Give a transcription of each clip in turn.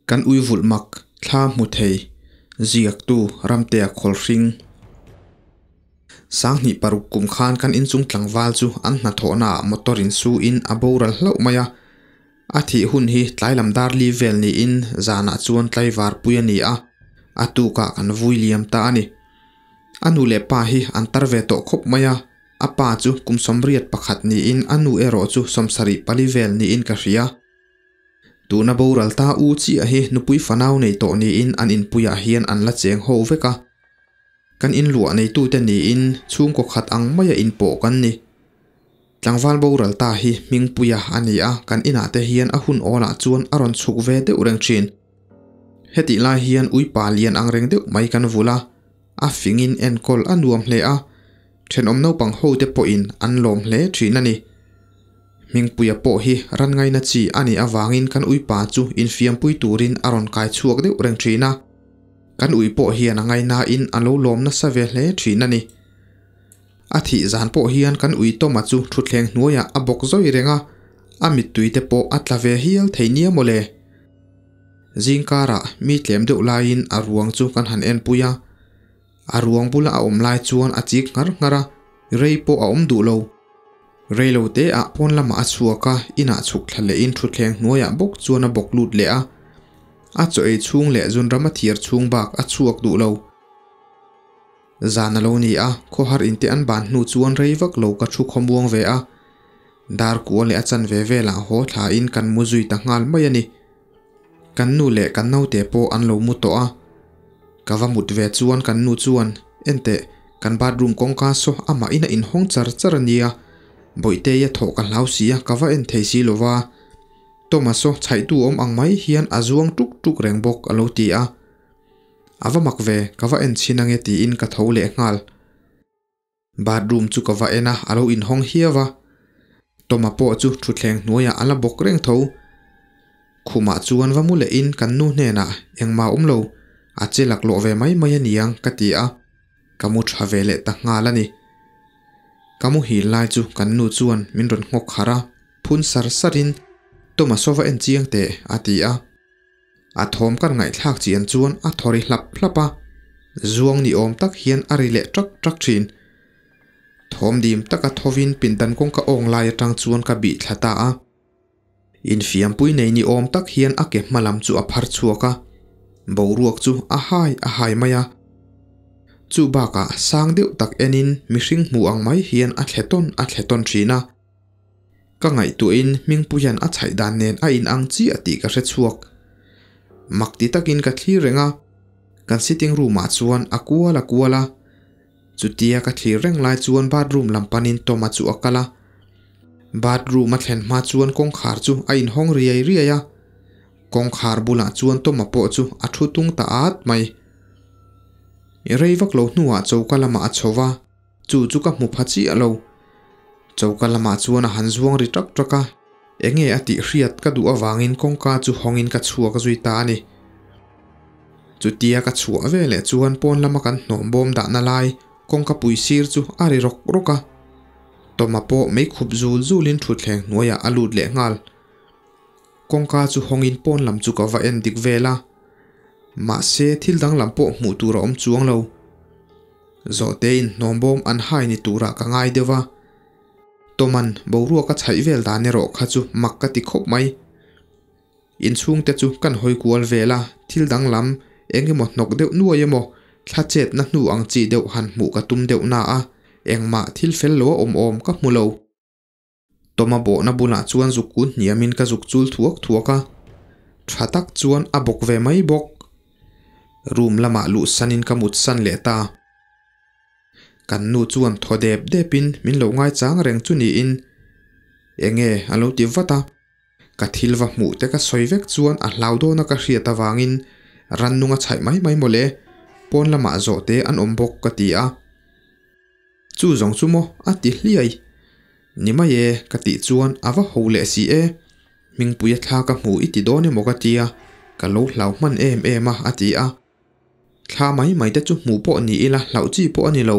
Kan ui vulh mak thla hmu thei ziaktu Ramtea Khawlhring. 2006 kum khan kan inchung tlangval chu an hnathawhnaah motor in su in a boral hlauh mai a. A thih hun hi tlai lam dar li vel niin zanah chuan tlaivar pui a ni a, a tukah kan vui liam ta a ni. A nu leh pa hi an tar ve tawh khawp mai a, a pa chu kum 81 niin a nu erawh chu 74 vel niin ka hria. Tuna boral ta u chiah hi nupui fanau nei tawh niin an inpuiah hian an la cheng ho vek a. Kan inluah neitute niin chhungkaw khat ang maia inpawh kan ni. Tlangval boral ta hi Hmingpuia a ni a, kan inah te hian a hun awlah chuan a rawn chhuk ve deuh reng thin. Hetih lai hian uipa lian ang reng deuh mai kan vul a, a fingin enkawl a nuam hle a, thenawm naupang hote pawhin an lawm hle thin a ni. Hmingpuia pawh hi ran ngaina chi a nih avangin kan uipa chu infiampui turin a rawn kai chhuak deuh reng thin a. Kan ui pawh hian a ngainain a lo lawm nasa ve hle thin a ni. A thih zan pawh hian kan ui Toma chu thutthleng hnuaiah a bawk zawi reng a, a mittui te pawh a tla ve hial thei nia mawle. Zingkarah mi tlem deuh laiin a ruang chu kan han enpui a. A ruang bula a awm lai chuan a chik nghar nghar a, rei pawh a awm duh lo. Rei lo te ah pawn lamah a chhuak a, inah chhuk thla lehin thutthleng hnuaiah bawk chuan a bawk lut leh a. A chaw ei chhung leh zunram a thiar chhung bak a chhuak duh lo. Zan a lo ni a, khawhar inte an ban hnu chuan rei vak lo ka thu khawmuang ve a. Dar kua leh a chanve velah haw thlain kan mu zui ta nghal mai a ni. Kan nu leh kan naute pawh an lo mu tawh a. Ka va mut ve chuan kan nu chuan, Enteh, kan bathroom kawngka saw amahin a inhawng char char a nia. Bawihtei a thawh ka hlau si a, ka va en thei si lo va. Thomas saw chhaihtu awm ang mai hian a zuang tuk tuk reng bawk a lo ti a. A va mak ve, ka va en chhin ange tiin ka tho leh nghal. Bathroom chu ka va en a, a lo inhawng hiau a. Toma pawh chu thutthleng hnuaiah a la bawk reng tho. Khumah chuan va mu lehin kan nu hnenah engmah awm lo, a che laklawh ve mai mai a niang ka ti a. Ka mu tha ve leh ta nghal a ni. Ka muhil lai chu kan nu chuan min rawn nghawk harh a, phun sar sarin, Toma saw va en chiang teh a ti a. A thawm kan ngaihthlak chian chuan a thaw ri hlap hlap a, zuang ni awm tak hian a ri leh ṭak ṭak ṭhin. Thawm dim taka thawin pindan kawngka awng lai aṭang chuan ka bih thla ta a. Infiampui nei ni awm tak hian a ke hma lam chu a phar chhuak a, boruak chu a hai a hai mai a. Chu bakah sang deuh tak enin mihring hmu ang mai hian a thle tawn a thle tawn ṭhin a. Ka ngaihtuahin Hmingpuia'n a chhaih dan nen a inang chiah tih ka hre chhuak. Mak ti takin ka thlir reng a, kan sitting room ah chuan a kual a kual a. Chutia ka thlir reng lai chuan bathroom lam panin Toma chu a kal a. Bathroom a thlen hma chuan kawngkhar chu a inhawng riai riai a. Kawngkhar bulah chuan Toma pawh chu a thu tung ta at mai. Rei vak lo hnuah choka lamah a chho va. Chu chu ka hmu pha chiah lo. Choka lamah chuan a han zuang ri ṭak ṭak a, enge a tih hriat ka duh avangin kawngka chu hawngin ka chhuak zui ta a ni. Chutia ka chhuah ve leh chuan pawn lama kan hnawm bawm dahna lai kawngka pui sir chu a ri rawk rawk a. Tawma pawh mei khup zul zulin thutthleng hnuaiah a lut leh nghal. Kawngka chu hawngin pawn lam chu ka va en dik vel a, mahse thil danglam pawh hmuh tur a awm chuang lo. Zawhtein hnawmbawm an hai ni turah ka ngai deuh a, Toman boruak a chhaih vel dan erawh kha chu mak ka ti khawp mai. Inchhungte chu kan hawi kual vel a, thil danglam eng emaw hnawk deuh nuai emaw thla chetna hnu ang chi deuh han hmuh ka tum deuh na a, engmah thil fel lo a awm awm ka hmu lo. Toma bawhna bulah chuan zuk kun hniamin ka zuk chul thuak thuak a, tha tak chuan a bawk ve mai bawk. Room lamah luh sanin ka mut san leh ta. Kan nu chuan thaw dep depin min lo ngaichang reng chu niin, Enge a lo ti vat a. Ka thil va hmuh te ka sawi vek chuan a hlau dawna ka hriat avangin rannung a chhaih mai mai mawle, pawn lamah zawh te an awm bawk ka ti a. Chu zawng chu maw a ti hliai. Ni mai e ka tih chuan a va ho leh si e. Hmingpuia thla ka hmu i ti dawn emaw ka tia, ka lo hlau hman em em a a ti a. Thla mai mai te chu hmuh pawh ni ila hlauh chi pawh a ni lo,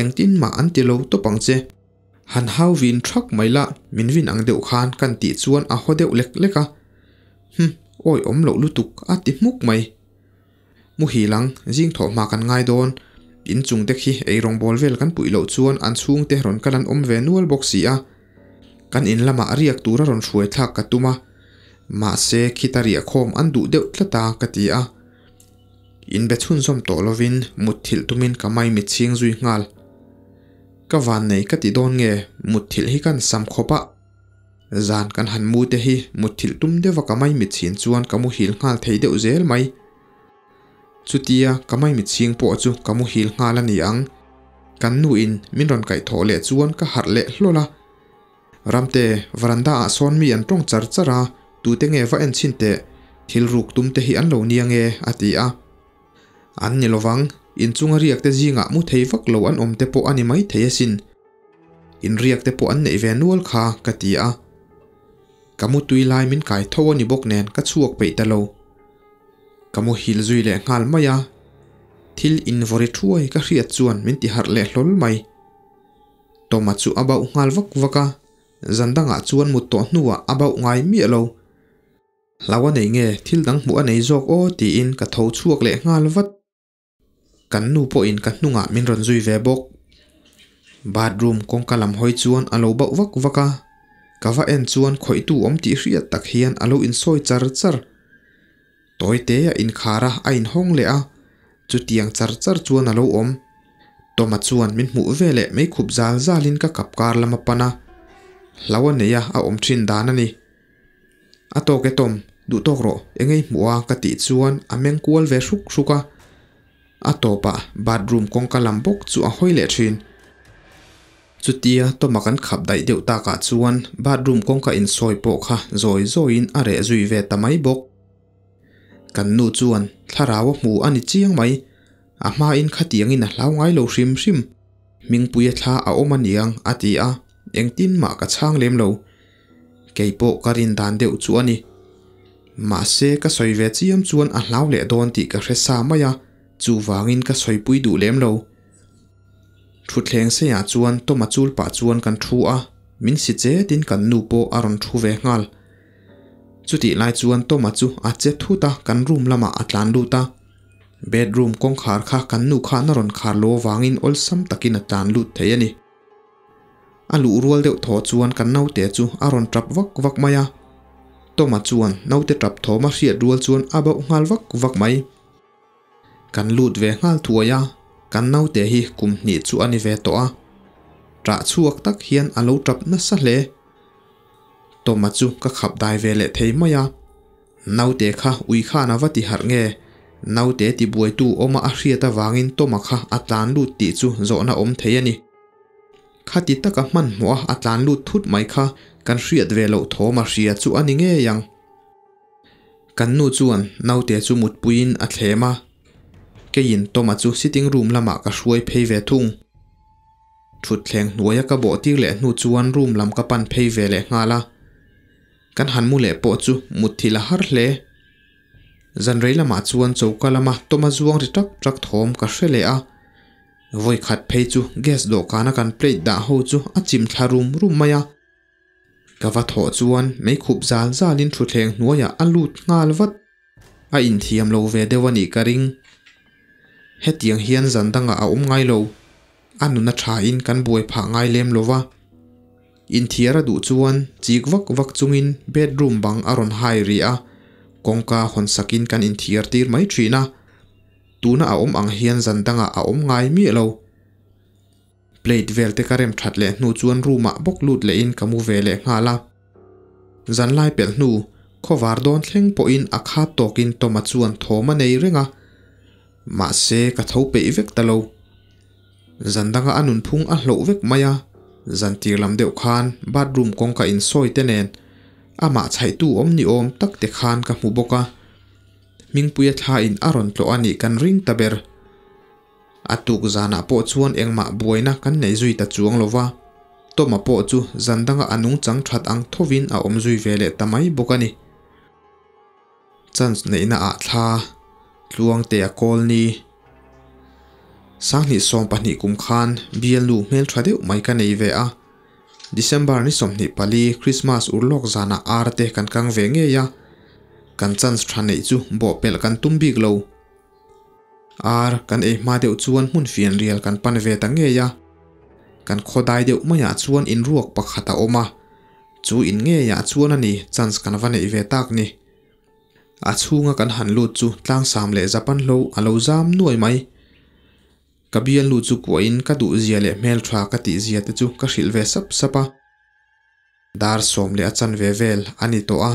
engtin mah an ti lo tawp ang che. Han hau vin thak mai la, min vin ang deuh khan kan tih chuan a haw deuh lek lek a. Hum, Awi awm loh lutuk a ti hmuk mai. Muhil ang, zing thawh hma kan ngai dawn. In chung te khi eirawng bawl vel kan puih loh chuan an chhung te rawn kal an awm ve nual bawk si a. Kan in lamah riak tura rawn hruai thlak ka tum a, mahse khita riah khawm an duh deuh tlat a ka ti a. Inbe chhunzawm tawh lovin mutthilh tumin ka maimit chhing zui nghal. Ka vannei ka ti dawn nge mutthilh hi kan sam khawp a. Zan kan han mu te hi mutthilh tum deuha ka maimit chhin chuan ka muhil nghal thei deuh zel mai. Chutia ka maimit chhing pawh chu ka muhil nghal a ni ang. Kan nu in min rawn kaih thawh leh chuan ka harh leh hlawl a. Ramte, veranda ah sawn mi an tawng char char a, tute nge va en chhin teh, thil ruk tum te hi an lo nia nge a ti a. An ni lovang, inchunga riak te zingah mu thei vak lo an awm te pawh a ni mai thei asin. Inriak te pawh an neih ve nual kha ka ti a. Ka mu tui lai min kai tho a ni bawk nen ka chhuak peih ta lo. Ka muhil zui leh nghal mai a, thil invawri thuai ka hriat chuan min ti harh leh hlawl mai. Tawma chu a bauh nghal vak vak a, zan dangah chuan mut tawh hnuah a bauh ngai miah lo. Hlau a nei nge thil dang hmuh a nei zawk aw tiin ka tho chhuak leh nghal vat. Kan nu pawhin ka hnungah min rawn zui ve bawk. Bathroom kawngka lam hawi chuan a lo bauh vak vak a, ka va en chuan khawihtu awm tih hriat tak hian a lo insawi char char. Tawi te a inkhar a, a inhawng leh a, chutiang char char chuan a lo awm. Tawma chuan min hmuh ve leh meikhup zal zalin ka kap kar lam a pan a, hlau a nei a, a awm thin dan a ni. A tawk e Tom, duh tawk rawh, engei hmuh a ka tih chuan a meng kual ve hruk hruk a. A tawpah bathroom kawngka lam bawk chu a hawi leh thin. Chutia Toma kan khap daih deuh takah chuan bathroom kawngka insawi pawh kha zawi zawiin a reh zui ve ta mai bawk. Kan nu chuan thlarau a hmu a ni chiang mai, a hmain khatiangin a hlau ngai lo hrim hrim. Hmingpuia thla a awm a niang a ti a, engtin mah ka chhang lem lo. Kei pawh ka rin dan deuh chu a ni. Mahse ka sawi ve chiam chuan a hlau leh dawn tih ka hre sa mai a, chuvangin ka sawipui duh lem lo. Thutthleng seiah chuan Toma chul pah chuan kan thu a, min si chetin kan nu pawh a rawn thu ve nghal. Chutih lai chuan Toma chu a che thut a, kan room lamah a tlan lut a. Bedroom kawngkhar kha kan nu khan a rawn khar lo avangin awlsam takin a tlan lut thei a ni. A luh rual deuh thaw chuan kan naute chu a rawn tap vak vak mai a. Toma chuan naute tap thawm a hriat rual chuan a bauh nghal vak vak mai. Kan lut ve nghal thuai a, kan naute hi kum hnih chu a ni ve tawh a. Ṭah chhuak tak hian a lo ṭap nasa hle. Toma chu ka khap dai ve leh thei mai a. Naute kha ui khan a va ti harh nge? Naute tibuaitu awma a hriat avangin Toma kha a tlan lut tih chu zawhna awm thei a ni. Khati taka hmanhmawh a a tlan lut thut mai kha kan hriat ve loh thawm a hria chu a ni ngei ang. Kan nu chuan naute chu mutpuiin a thlem a, keiin Toma chu sitting room lamah ka hruai phei ve thung. Thutthleng hnuaia ka bawh tir leh hnu chuan room lam ka pan phei ve leh nghal a. Kan han mu leh pawh chu mutthilh a har hle. Zan rei lamah chuan choka lama Toma zuang ri tak tak thawm ka hre leh a. Vawi khat phei chu gas dawhkana kan plate dah ho chu a chim thla rum rum mai a. Ka va thawh chuan meikhup zal zalin thutthleng hnuaiah a lut nghal vat. A inthiam lo ve deuh a nih ka ring. Hetiang hian zan dangah a awm ngai lo. A nuna thain kan buai phah ngai lem lo va. Inthiar a duh chuan chik vak vak chungin bedroom bang a rawn hai rih a, kawngka hawn sakin kan inthiar tir mai thin a. Tuna a awm ang hian zan dangah a awm ngai miah lo. Plate vel te ka rem that leh hnu chuan room ah bawk lut leh in ka mu ve leh nghal a. Zanlai pelh hnu, khawvar dawn thleng pawhin a khat tawkin Toma chuan thawm a nei reng a. Mahse ka tho peih vek ta lo. Zan danga a nunphung a hloh vek mai a, zan tir lam deuh khan bathroom kawngka insawi te nen amah chhaihtu awm ni awm tak te khan ka hmu bawk a. Hmingpuia thla in a rawn tlawh a nih kan ring ta ber. A tuk zanah pawh chuan engmah buaina kan nei zui ta chuang lo va, Toma pawh chu zan danga a nungchang that ang thovin a awm zui ve leh ta mai bawk a ni. Chance neihna ah thla Tluangte a kawl ni. Sanghnih 12 kum khan bialnu hmeltha deuh mai ka nei ve a. December ni 24 Christmas urlawk zanah ar te kan kang ve ngei a. Kan chance tha neih chu bawhpelh kan tum bik lo. Ar kan ei hma deuh chuan hmun fianrial kan pan ve ta ngei a. Kan khawdai deuh maiah chuan inruak pakhat a awm a, chu in ngeiah chuan a ni chance kan va neih ve tak ni. A chhunga kan han lut chu tlangsam leh Japan hlo a lo zam nuai mai. Ka bialnu chu kuahin ka duhzia leh hmeltha ka tihzia te chu ka hrilh ve sap sap a. Dar 10 a chanve vel a ni tawh a,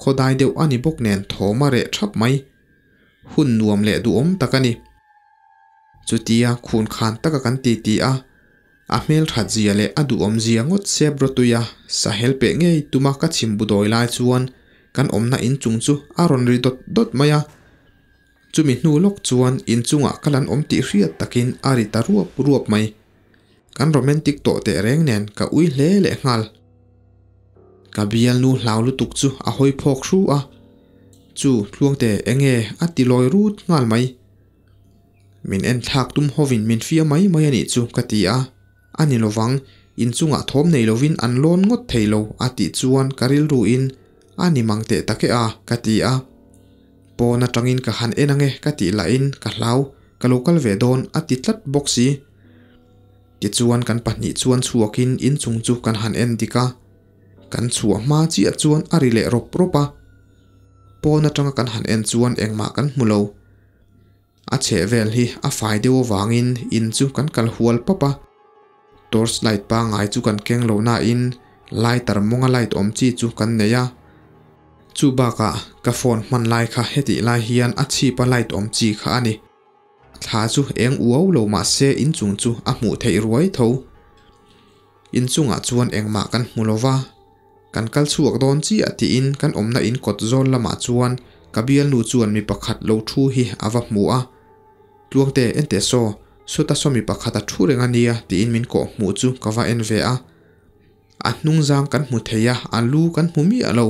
khawdai deuh a ni bawk nen thawm a reh thap mai. Hun nuam leh duhawm tak a ni. Chutia khun khan taka kan ti ti a, a hmelthat zia leh a duhawm zia ngawt sep rawtui a, sahel peh ngei tuma ka chhim bu dawi lai chuan kan awmna inchung chu a rawn ri dawt dawt mai a. Chumi hnu lawk chuan inchungah ka lan awm tih hriat takin a ri ta ruap ruap mai. Kan romantic tawh teh reng nen ka ui hle leh nghal. Ka bialnu hlau lutuk chu a hawi phawk hru a, Chu Tluangte enge a ti lawi rut nghal mai. Min en thlak tum hovin min fia mai mai a nih chu ka ti a, a ni lovang, inchungah thawm nei lovin an lawn ngawt thei lo a tih chuan ka rilruin a ni mang teh tak e a ka ti a. Pawn atangin ka han en ange ka tih lahin ka hlau, ka lo kal ve dawn a ti tlat bawk si. Tichuan kan pahnih chuan chhuakin inchung chu kan han en dik a, kan chhuah hma chiah chuan a ri leh rawp rawp a. Pawn atanga kan han en chuan engmah kan hmu lo. A chhehvel hi a fai deuh avangin in chu kan kal hual pap a. Torch light pangngai chu kan keng lo nain lighter mawnga light awm chi chu kan nei a. Chu bakah ka phone hman lai kha hetih lai hian a chhipa light awm chi kha a ni. Thla chu eng uau lo mah se inchung chu a hmuh theih ruai tho. Inchungah chuan engmah kan hmu lo va, kan kal chhuak dawn chiah tiin kan awmna in kawt zawl lamah chuan ka bialnu chuan mi pakhat lo thu hi a va hmu a. Tluangte enteh saw, sawta saw mi pakhat a thu reng a nia tiin min kawh hmuh chu ka va en ve a. A hnungzang kan hmu thei a, a lu kan hmu miah lo.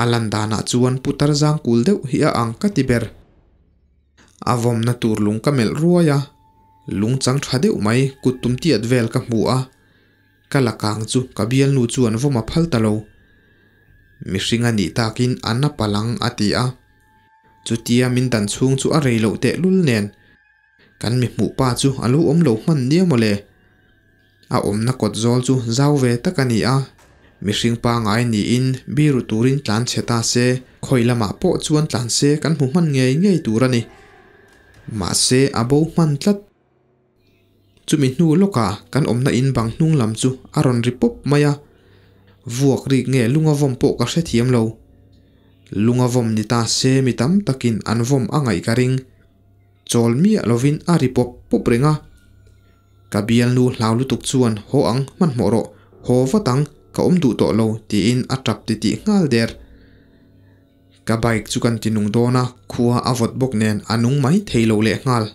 A lan danah chuan putar zang kul deuh hi a ang ka ti ber. A vawmna tur lung ka melh ruai a, lung chang tha deuh mai kut tum tiat vel ka hmu a, ka la kang chu ka bialnu chuan vawm a phal ta lo. Mihring a nih takin a na palang a ti a. Chutia min dan chhung chu a rei loh tehlul nen kan mi hmuh pa chu a lo awm lo hman nia mawle. A awmna kawt zawl chu zau ve tak a ni a, mihring pangngai niin biru turin tlan chhe ta se, khawi lamah pawh chuan tlan se kan hmu hman ngei ngei tur a ni. Mahse a bo hman tlat. Chumi hnu lawkah kan awmna in bang hnung lam chu a rawn ri pawp mai a, vuak rik nge lunga vawm pawh ka hrethiam lo. Lunga vawm ni ta se mi tam takin an vawm a ngaih ka ring. Chawl miah lovin a ri pawp pawp reng a. Ka bialnu hlau lutuk chuan haw ang hmanhmawh rawh, haw vat ang, ka awm duh tawh lo tiin a tap titih nghal der. Ka bike chu kan ti nung dawn a, khua a vawt bawk nen a nung mai thei lo leh nghal.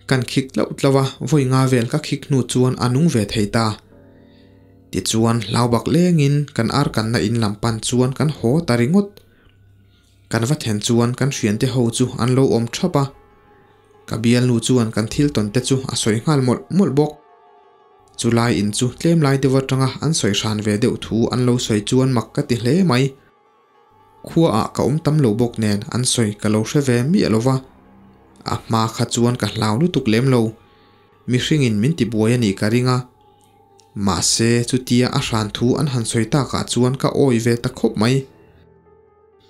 Kan khik tlauh tlauh a, vawi nga vel ka khik hnu chuan a nung ve thei ta. Tichuan hlau bak lengin kan ar kanna in lam pan chuan kan haw ta ringawt. Kan va then chuan kan hriante ho chu an lo awm thap a, ka bialnu chuan kan thil tawn te chu a sawi nghal mawlh mawlh bawk. Chulai in chu tlem lai deuh atanga an sawi hran ve deuh thu an lo sawi chuan mak ka ti hle mai. Khuaah ka awm tam lo bawk nen an sawi ka lo hre ve miah lo va, a hma kha chuan ka hlau lutuk lem lo. Mihringin min ti buai a nih ka ring a. Mahse chutia a hran thu an han sawi takah chuan ka awi ve ta khawp mai.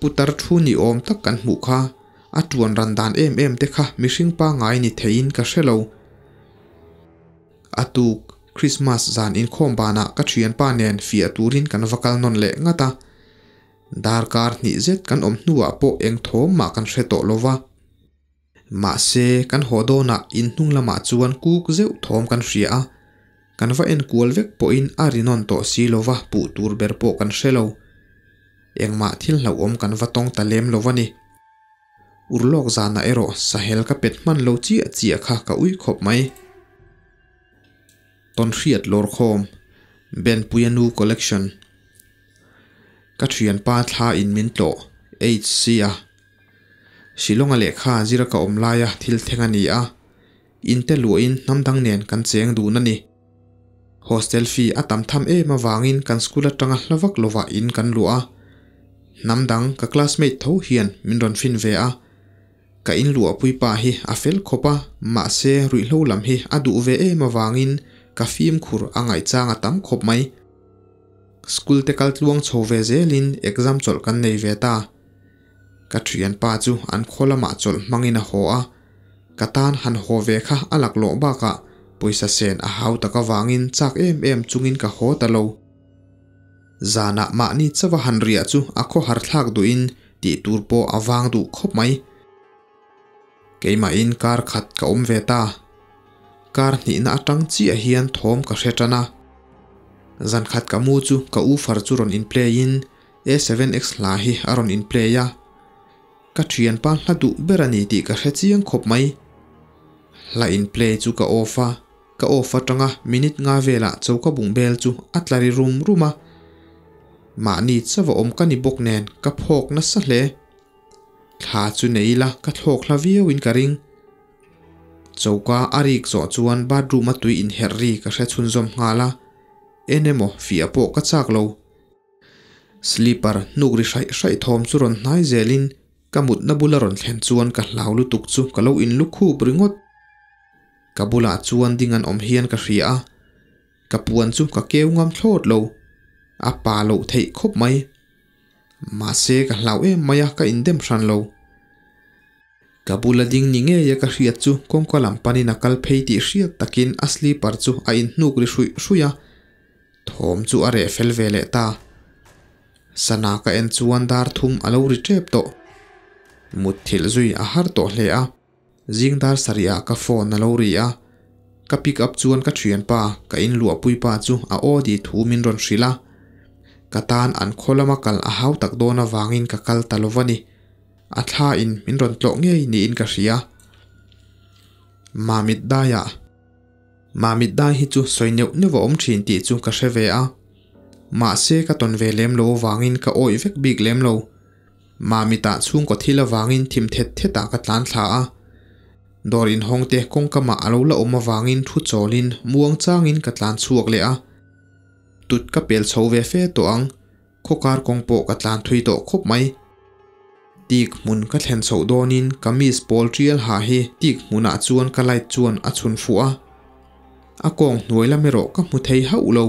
Putar thu ni awm tak kan hmuh kha, a tuan ran dan em em te kha mihring pangngai ni theiin ka hre lo. A tuk, Krismas zan inkhawm banah ka thianpa nen fiah turin kan va kal nawn leh ngat a. Darkar hnih zet kan awm hnuah pawh eng thawm mah kan hre tawh lo va. Mahse, kan haw dawnah in hnung lamah chuan kuk zeuh thawm kan hria a, kan va enkual vek pawhin a ri nawn tawh si lo va, puh tur ber pawh kan hre lo. Engmah thil hlauhawm kan va tawng ta lem lo va ni. Urlawk zanah erawh sahel ka pet hman lo chiah chiah kha ka ui khawp mai. Tawnhriat lawrkhawm, Benpuia nu collection. Ka thianpa thla in min tlawh, HC a. Shillong-a lehkha zira ka awm laia thil thleng a ni a, inte luahin hnam dang nen kan cheng dun a ni. Hostel fee a tam tham em avangin kan school atanga hla vak lovah in kan luah a. Hnam dang ka classmate tho hian min rawn fin ve a, ka in luahpui pa hi a fel khawp a, mahse ruihhlo lam hi a duh ve em avangin ka fimkhur a ngaihchang a tam khawp mai. School te kal tluang chho ve zelin exam chawlh kan nei ve ta. Ka thianpa chu an khaw lamah chawlh hmangin a haw a, ka tan han haw ve kha a laklawh bakah pawisa sen a hau tak avangin chak em em chungin ka haw ta lo. Zanah mahni chauha han riah chu a khawhar thlak duhin tih tur pawh a vang duh khawp mai. Keimahin kar khat ka awm ve ta. Kar hnihna atang chiah hian thawm ka hre tan a. Zan khat ka mu chu ka u far chu rawn in play in A seven X hla hi a rawn in play a. Ka thianpa hla duh ber a ni tih ka hre chiang khawp mai. Hla in play chu ka off a, ka off atanga minute nga velah choka bung bel chu a tla ri rum rum a. Mahni chauh a awm ka ni bawk nen ka phawk nasa hle. Thla chu nei ila ka thlawk hla viau in ka ring. Choka a rik zawh chuan bathroom a tui inherh ri ka hre chhunzawm nghal a, en emaw fiah pawh ka chak lo. Slipper hnuk ri hraih hraih thawm chu rawn hnai zelin ka mutna bula rawn thlen chuan ka hlau lutuk chu ka lo inlu khup ringawt. Ka bulah chuan ding an awm hian ka hria a, ka puan chu ka keu ngam thlawt lo. A pa loh theih khawp mai. Mahse ka hlau em mai a ka indem hran lo. Ka bula ding ni ngei a ka hriat chu kawngka lam panin a kal phei tih hriat takin a slipper chu a inhnuk ri hruih hruih a, thawm chu a reh fel ve leh ta. Sana ka en chuan dar thum a lo ri tep tawh. Mutthilh zui a har tawh hle a, zing dar sarih ah ka phone a lo ri a, ka pick up chuan ka thianpa ka inluahpui pa chu a aw di thu min rawn hrilh a, ka tan an khaw lama kal a hau tak dawn avangin ka kal ta lo va ni. A thla in min rawn tlawh ngei niin ka hria. Mamit daiah. Mamit dai hi chu sawi neuh neuh a awm thin tih chu ka hre ve a. Mahse ka tawn ve lem lo avangin ka awih vek bik lem lo. Mamitah chhungkaw thil avangin thim thet thetah ka tlan thla a. Dawr inhawng te kawngkamah a lo la awm avangin thu chawlin muang changin ka tlan chhuak leh a. Tut ka pel chho ve fe tawh ang. Khawkar kawng pawh ka tlan thui tawh khawp mai. Tik hmun ka thlen chhoh dawnin kamis pawl tial ha hi tik hmunah chuan ka light chuan a chhun fuh a. A kawng hnuai lam erawh ka hmu thei hauh lo.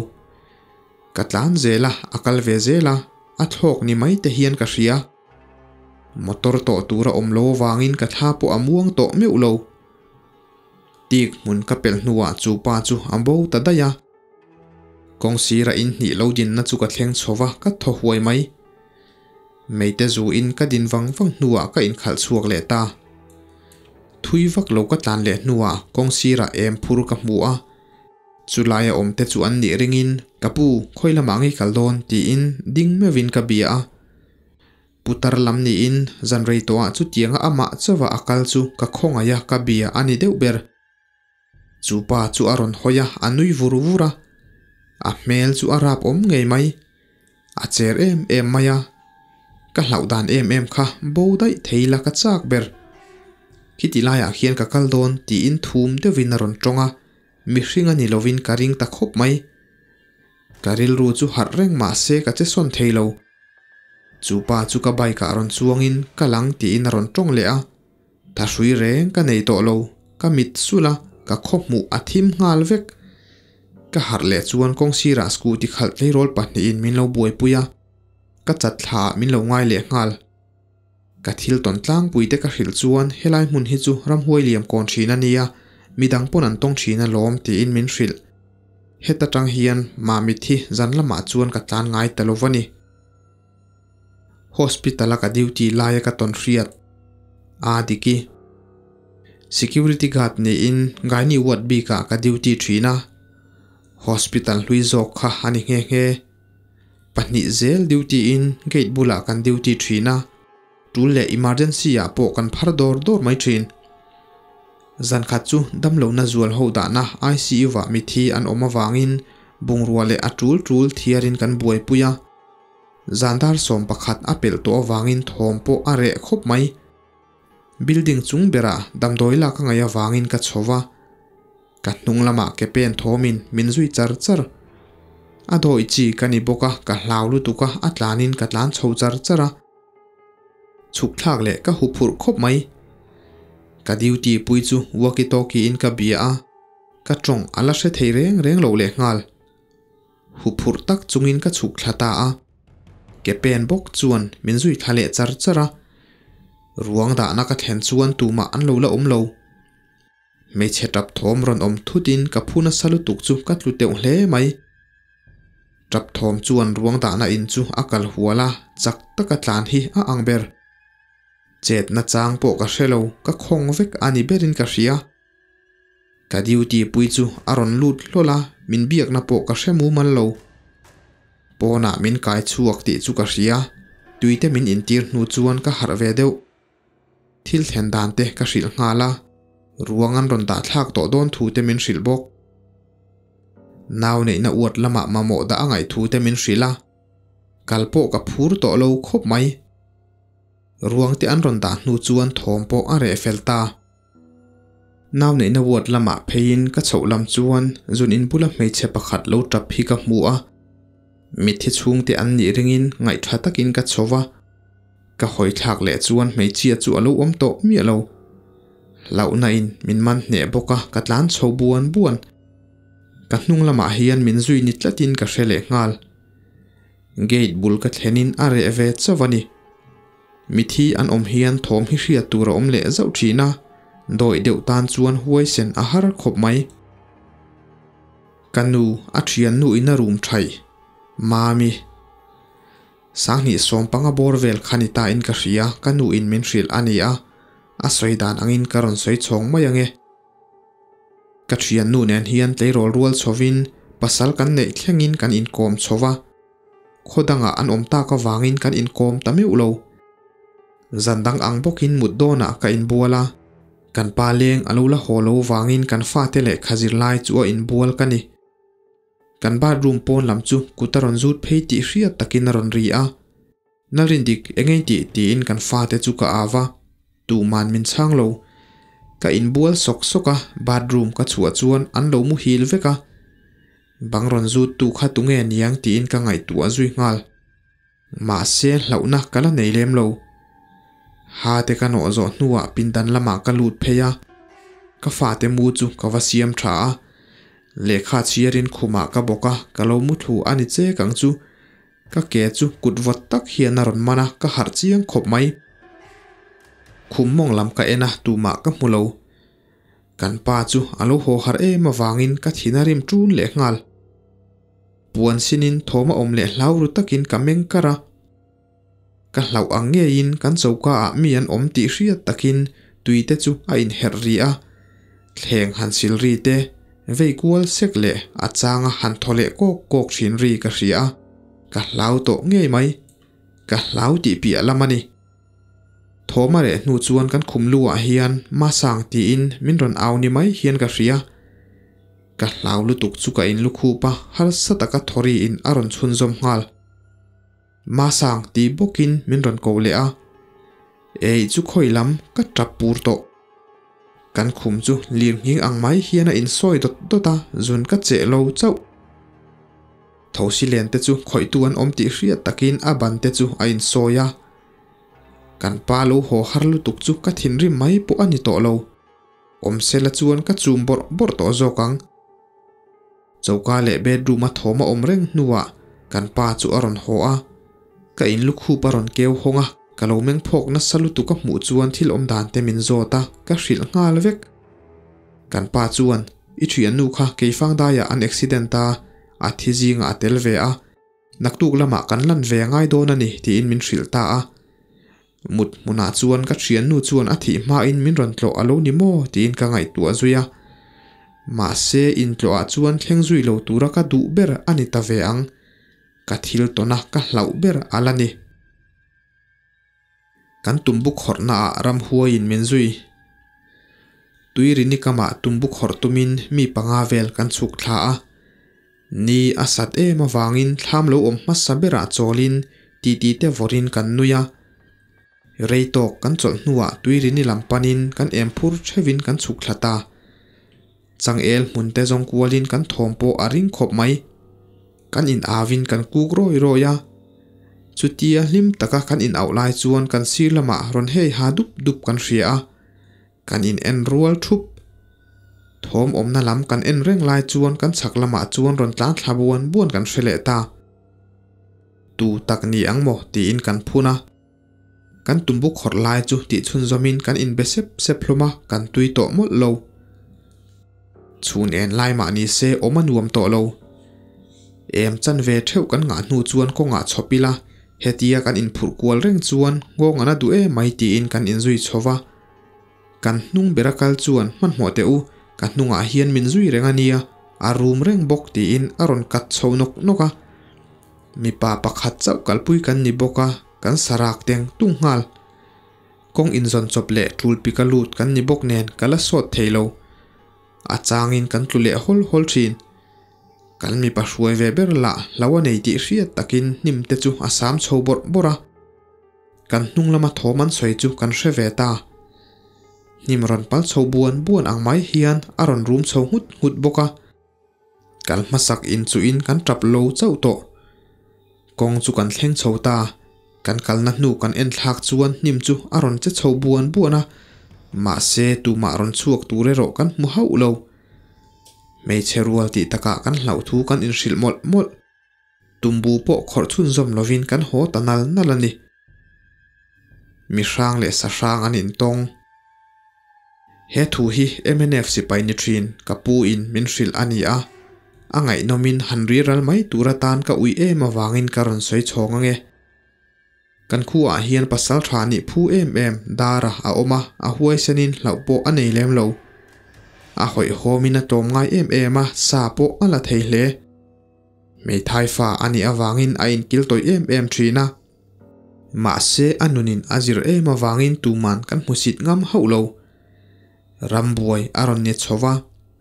Ka tlan zel a, a kal ve zel a, a thlawk ni mai te hian ka hria. Motor tawh tur a awm lo avangin ka thla pawh a muang tawh meuh lo. Tik hmun ka pelh hnuah chu pa chu a bo ta daih a. Kawng sira in hnih lo dinna chu ka thleng chho va, ka thaw huai mai. Meite zu in ka din vang vang hnuah ka inkhalh chhuak leh ta. Thui vak lo ka tlan leh hnuah kawng sirah em phur ka hmu a. Chulaia awm te chu an nih ringin, Ka pu, khawi lamah nge kal dawn? tiin ding meuhin ka bia a. Putar lam niin zan rei tawhah chutianga amah chauha a kal chu ka khawngaih a, ka bia a ni deuh ber. Chu pa chu a rawn hawi a, a nui vur vur a. A hmel chu a rap awm ngei mai. A cher em em mai a. Ka hlauh dan em em kha bo daih thei la ka chak ber. Khiti laiah khian ka kal dawn tiin thum deuhin a rawn tawng a, mihring a ni lovin ka ring ta khawp mai. Ka rilru chu harh reng mah se ka che sawn thei lo. Chu pa chu ka bike ah rawn chuangin ka lang tiin a rawn tawng leh a. Thahrui reng ka nei tawh lo, ka mit sulh a, ka khaw hmuh a thim nghal vek. Ka harh leh chuan kawng sirah scooty khalh tleirawl pahnihin min lo buaipui a, ka chat thla ah min lo ngai leh nghal. Ka thil tawn tlangpui te ka hrilh chuan helai hmun hi chu ramhuai liam kawn thin a nia, midang pawn an tawng thin alawm tiin min hrilh. Heta tang hian Mamit hi zan lamah chuan ka tlan ngai ta lo va ni. Hospital a ka duty laia ka tawn hriat a Diki. Security guard niin Gynae ward bikah ka duty thin a, hospital hlui zawk kha a ni nghe nghe. Pahnih zel duty in gate bulah kan duty thin a, tul leh emergency ah pawh kan phar dawr dawr mai thin. Zan khat chu damlohna zual ho dahna ICU ah mithi an awm avangin bungrua leh a tul tul thiarin kan buaipui a. Zan dar 11 a pelh tawh avangin thawm pawh a reh khawp mai. Building chung berah damdawi lak a ngaih avangin ka chho va. Ka hnung lamah ke pen thawmin min zui char char. A dawi chi ka ni bawk a, ka hlau lutuk a, a tlanin ka tlan chho char char a. Chhuk thlak leh ka huphurh khawp mai. Ka duty pui chu walkie talkie in ka bia a, ka tawng a la hre thei reng reng lo lehnghal. Huphurh tak chungin ka chhuk thla ta a, ke pen bawk chuan min zui thla leh char char a. Ruang dahna ka thlen chuan tumah an lo la awm lo. Hmeichhe tap thawm rawn awm thutin ka phu nasa lutuk chu ka tlu teuh hle mai. Tap thawm chuan ruang dahna in chu a kal hual a, chak taka tlan hi a ang ber. Chetna chang pawh ka hre lo, ka khawng vek a ni berin ka hria. Ka duty pui chu a rawn lut hlawl a, min biakna pawh ka hre mumal lo. Pawnah min kai chhuak tih chu ka hria, tuite min intir hnu chuan ka harh ve deuh. Thil thlen dan te ka hrilh nghal a, ruang an rawn dah thlak tawh dawn thu te min hrilh bawk. Nau neihna uat lamah mamawh dah a ngaih thu te min hrilh a, kal pawh ka phur tawh lo khawp mai. Ruang te an rawn dah hnu chuan thawm pawh a reh fel ta. Nau neihna ward lamah pheiin ka chhoh lam chuan zun in bula hmeichhe pakhat lo tap hi ka hmu a. Mitthi chhungte an nih ringin ngaihtha takin ka chho va. Ka hawi thlak leh chuan hmeichhia chu a lo awm tawh miah lo. Hlauhna in min man hneh bawk a, ka tlan chho buan buan. Ka hnung lamah hian min zui ni tlatin ka hre leh nghal. Gate bul ka thlenin a reh ve chauh a ni. Mithi an awm hian thawm hi hriat tur a awm leh zauh thin a, dawih deuh tan chuan huaisen a har khawp mai. Ka nu a thiannu in a rum thaih, Mami. Sanghnih sawm panga bawr vel kha ni ta in ka hria, ka nu in min hrilh a ni a, a sawi dan angin ka rawn sawi chhawng mai ange. Ka thiannu nen hian tleirawl rual chhovin pasal kan neih thlengin kan inkawm chho va, khaw dangah an awm tak avangin kan inkawm ta meuh lo. Zan dang ang bawkin mut dawnah ka inbual a, kan pa leng a lo la haw lo vangin kan fate lehkha zirlai chu a inbual ka ni. Kan bathroom pawn lam chu kut a rawn zut phei tih hriat takin a rawn ri a. Nalrindik, eng ei tih? tiin kan fate chu ka au va, tuhman min chhang lo. Ka inbual sawk sawk a, bathroom ka chhuah chuan an lo muhil vek a. Bang rawn zut tu kha tunge niang tiin ka ngaihtuah zui nghal. Mahse hlauhna ka la nei lem lo. Ha te ka nawh zawh hnuah pindan lamah ka lut phei a, ka fate mu chu ka va siam tha a. Lehkha chhiarin khumah ka bawk a, ka lo muthlu a ni chek ang chu. Ka ke chu kut vawt tak hian a rawn man a, ka harh chiang khawp mai. Khum mawng lam ka en a, tumah ka hmu lo. Kan pa chu a lo haw harh em avangin ka thin a rim ṭun leh nghal. Puan sinin thawm a awm leh hlau ru takin ka meng kar a. Ka hlauh ang ngeiin kan choka ah mi an awm tih hriat takin tui te chu a inherh ri a, thleng han sil ri te, vei kual sek leh a changa han thaw leh kawk kawk thin ri ka hria a, ka hlau tawh ngei mai. Ka hlau tih piah lam a ni. Thawm a reh hnu chuan kan khum lu ah hian Masang tiin min rawn au ni mai hian ka hria. Ka hlau lutuk chu ka inlukhup a, harsa taka thawri in a rawn chhunzawm nghal. Masang tih bawkin min rawn ko leh a, Ei chu khawi lam ka tap pur tawh. Kan khum chu lir nghing ang mai hian a insawi dawt dawt a, zun ka cheh lo chauh. Thosi len te chu khawihtu an awm tih hriat takin a ban te chu a insawi a. Kan pa lo haw har lutuk chu ka thinrim mai pawh a ni tawh lo. Awmsela chuan ka chum bawrh bawrh tawh zawk ang. Choka leh bedroom a thawm a awm reng hnuah kan pa chu a rawn haw a, ka in lukhup a rawn keu hawng a, ka lo meng phawk nasa lutuk a hmuh chuan thil awm dan te min zawt a, ka hrilh nghal vek. Kan pa chuan, I thiannu kha keifang daiah an accident a, a thi zingah a tel ve a, naktuk lamah kan lan ve a ngai dawn a ni tiin min hrilh ta a. Mut hmunah chuan ka thiannu chuan a thih hmain min rawn tlawh a lo ni maw tiin ka ngaihtuah zui a. Mahse intlawhah chuan thleng zui lo tura ka duh ber a ni ta ve ang. Ka thil tawna ka hlauh ber a la ni. Kan tumbu khawrhnaah ramhuaiin min zui. Tuirini kamah tumbu khawrh tumin mi panga vel kan chhuk thla a. Ni a sat em avangin thlam lo awm hmasa berah chawlin titi te vawrin kan nui a. Rei tawk kan chawlh hnuah tuirini lam panin kan em phur theuhin kan chhuk thla ta. Changel hmun te zawng kualin kan thawm pawh a ring khawp mai. Kan in avin kan kuk rawi rawi a. Chutia hlim taka kan in auh lai chuan kan sir lamah rawn hei ha dup dup kan hria a, kan in en rual thup. Thawm awmna lam kan en reng lai chuan kan chhak lamah chuan rawn tlan thla buan buan kan hre leh ta. Tu tak ni ang maw tiin kan phun a. Kan tumbu khawrh lai chu tih chhunzawmin kan inbe sep sep hlawm a, kan tui tawh mawlh lo. Chhun en lai mah ni se awm a nuam tawh lo. Em chan ve theuh kan ngah hnu chuan kawngah chhawp ila, hetia kan inphurh kual reng chuan nghawng an a duh em mai tiin kan inzui chho va. Kan hnung bera kal chuan hmanhmawh teh u, ka hnungah hian min zui reng a nia, a rum reng bawk tiin a rawn kat chho nawk nawk a. Mipa pakhat chauh kalpui kan ni bawk a, kan sarak teng tung nghal. Kawng inzawn chawp leh tul pika lut kan ni bawk nen ka la sawt thei lo. A changin kan tlu leh hawl hawl thin. Kan mipa hruai ve ber lah hlo a nei tih hriat takin hnim te chu a sam chho bawrh bawrh a. Kan hnung lama thawm an sawi chu kan hre ve ta. Hnim rawn pal chho buan buan ang mai hian a rawn rum chho nghut nghut bawk a. Kal hmasak in chu in kan tap lo chauh tawh. Kawng chu kan thleng chho ta. Kan kalna hnu kan en thlak chuan hnim chu a rawn che chho buan buan a, mahse tumah rawn chhuak tur erawh kan hmu hauh lo. Hmeichhe rual tih takah kan hlauh thu kan inhrilh mawlh mawlh. Tumbu pawh khawrh chhunzawm lovin kan haw ta nal nal a ni. Mi hrang leh sa hrang an intawng. He thu hi mnf sipai ni thin ka pu in min hrilh a ni a, a ngaihnawmin han ri ral mai tur atan ka ui em avangin ka rawn sawi chhawng ange. Kan khuaah hian pasal tha nih phu em em Dara a awm a, a huaisenin hlauh pawh a nei lem lo. A hawihhawmin a tlawm ngai em em a, sa pawh a la thei hle. Hmeithai fa a nih avangin a inkil tawih em em thin a. Mahse a nunin a zir em avangin tuman kan hmusit ngam hauh lo. Rambuai a rawn ni chho va,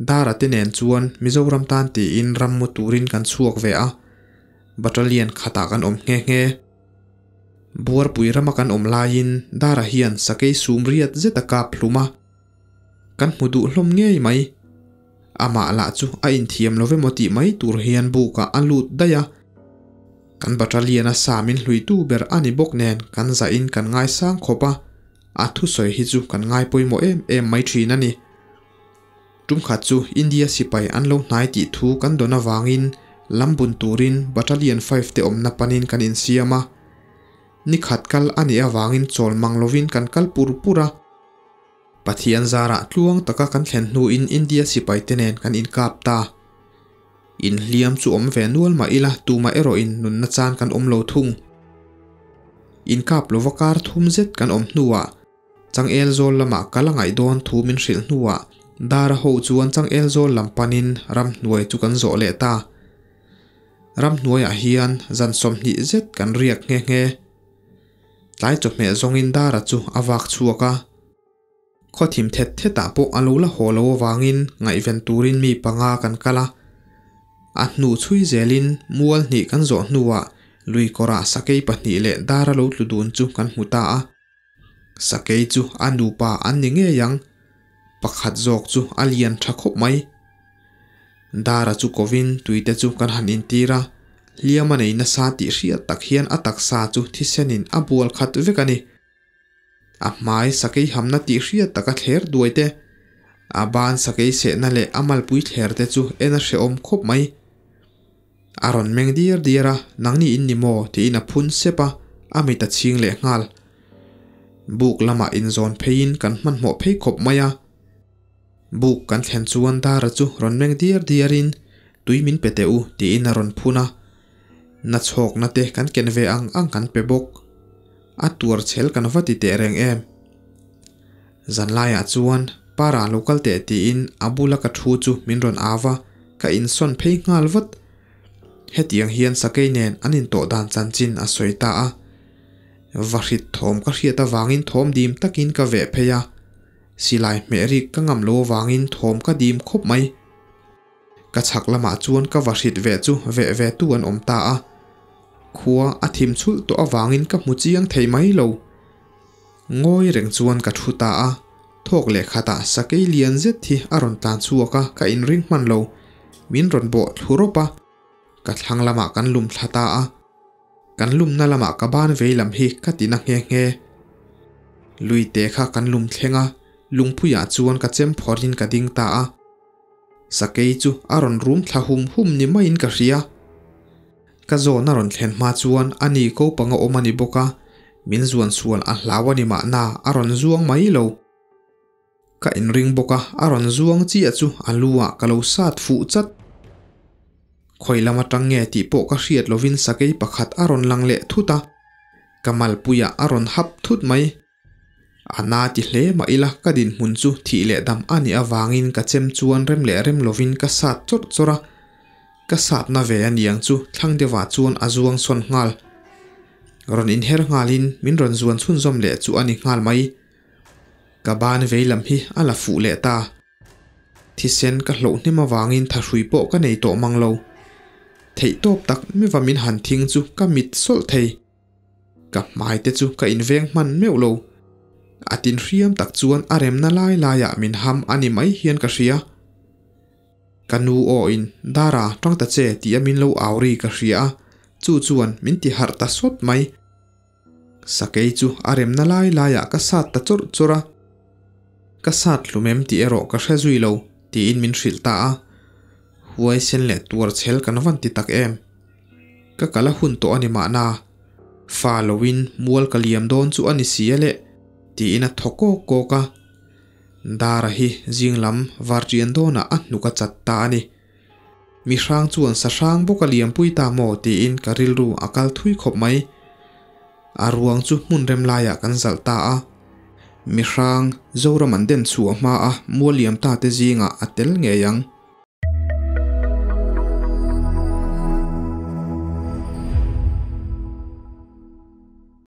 Dara te nen chuan Mizoram tan tiin ram mu turin kan chhuak ve a, battalion khatah kan awm nghe nghe. Buarpui rama kan awm laiin Dara hian sakei sum riat zet a kap hlum a, kan hmu duh hlawm ngei mai. Amah lah chu a inthiam lo emaw tih mai tur hian bukah a lut daih a. Kan battalion a sa min hluitu ber a ni bawk nen kan zahin kan ngaisang khawp a, a thusawi hi chu kan ngai pawimawh em em mai thin a ni. Tumkhat chu India sipai an lo hnai tih thu kan dawn avangin lam bun turin Battalion 5 te awmna panin kan insiam a. Ni khat kal a nih avangin chawl mang lovin kan kal pur pur a. Pathian zarah tluang taka kan thlen hnuin India sipaite nen kan inkap ta. Inhliam chu awm ve nual mah ila tumah erawhin nunna chan kan awm lo thung. Inkap lova kar thum zet kan awm hnuah Changel zawl lamah kal a ngaih dawn thu min hrilh hnuah Dara ho chuan Changel zawl lam panin ramhnuai chu kan zawh leh ta. Ramhnuaiah hian zan 20 zet kan riak nghe nghe. Tlai chawhmeh zawngin Dara chu a vak chhuak a. Khaw thim thet thetah pawh a lo la haw lo avangin ngaihven turin mi panga kan kal a. A hnu chhui zelin mual hnih kan zawh hnuah lui kawrah sakei pahnih leh Dara lo tlu dun chu kan hmu ta a. Sakei chu a nupa an ni ngei ang, pakhat zawk chu a lian tha khawp mai. Dara chu kovin tuite chu kan han intir a, hliam a nei nasa tih hriat tak hian a taksa chu thisenin a bual khat vek a ni. A hmai sakei hamna tih hriat taka thler duai te, a ban sakei sehna leh a malpui thler te chu en a hrehawm khawp mai. A rawn meng diar diar a, Nangni in ni maw? tiin a phun sep a, a mit a chhing leh nghal. Buk lamah inzawn pheiin kan hmanhmawh phei khawp mai a. Buk kan thlen chuan Dara chu rawn meng diar diarin, Tui min pe teh u, tiin a rawn phun a. Na chhawkna te kan ken ve ang ang kan pe bawk. A tuar chhel kan va ti teh reng em. Zanlaiah chuan Para lo kal teh tiin a bula ka thu chu min rawn au a, ka insawn phei nghal vat. Hetiang hian sakei nen an intawh dan chanchin a sawi ta a. Vahrit thawm ka hriat avangin thawm dim takin ka veh phei a. Silai hmeh rik ka ngam lo avangin thawm ka dim khawp mai. Ka chhak lamah chuan ka vahrit ve chu veh ve tu an awm ta a. Khua a thim chhulh tawh avangin ka hmu chiang thei mai lo. Ngawi reng chuan ka thu ta a, thawk leh khatah sakei lian zet hi a rawn tlan chhuak a, ka inring hman lo. Min rawn bawh thlu rawp a, ka thlang lamah kan lum thla ta a. Kan lumna lamah ka ban vei lam hi ka ti na nghe nghe. Lui te kha kan lum thleng a, lungpuiah chuan ka chem phawrhin ka ding ta a. Sakei chu a rawn rum thla hum hum ni maiin ka hria. Ka zawn a rawn thlen hma chuan a ni ko panga awm a ni bawk a, min zuan sual a hlau a ni mahna a rawn zuang mai lo. Ka inring bawk a, a rawn zuang chiah chu a lu ah ka lo sat fuh chat. Khawi lam atang nge tih pawh ka hriat lovin sakei pakhat a rawn lang leh thut a, ka malpuiah a rawn hap thut mai. A na ti hle mah ila ka dinhmun chu thih leh dam a nih avangin ka chem chuan rem leh rem lovin ka sat chawrh chawrh a, ka satna ve a niang chu thlang deuhah chuan a zuang sawn nghal. Rawn inher nghalin min rawn zuan chhunzawm leh chu a ni nghal mai. Ka ban vei lam hi a la fuh leh ta. Thisen ka hloh hnem avangin thahrui pawh ka nei tawh mang lo. Theihtawp tak meuha min han thing chu ka mit sawlh thei. Ka hmai te chu ka inveng hman meuh lo. A tin hriam tak chuan a remna lai laiah min ham a ni mai hian ka hria. Ka nu aw in Dara tang ta che tih a min lo au ri ka hria a, chu chuan min ti harh ta sawt mai. Sakei chu a remna lai laiah ka sat ta chawrh chawrh a, ka sat hlum em tih erawh ka hre zui lo tiin min hrilh ta a, huaisen leh tuar chhel kan van ti tak em. Ka kal a hun tawh a ni mahna, fa loin mual ka liam dawn chu a ni si a leh tiin a thaw kawk kawk a, Dara hi zing lam varṭian dawnah a hnuk a chat ta a ni. Mi hrang chuan sa hrang bawk a liampui ta maw tiin ka rilru a kal thui khawp mai. A ruang chu hmun rem laiah kan zalh ta a. Mi hrang Zoram an den chhuah hma a mual liam ta te zingah a tel ngei ang.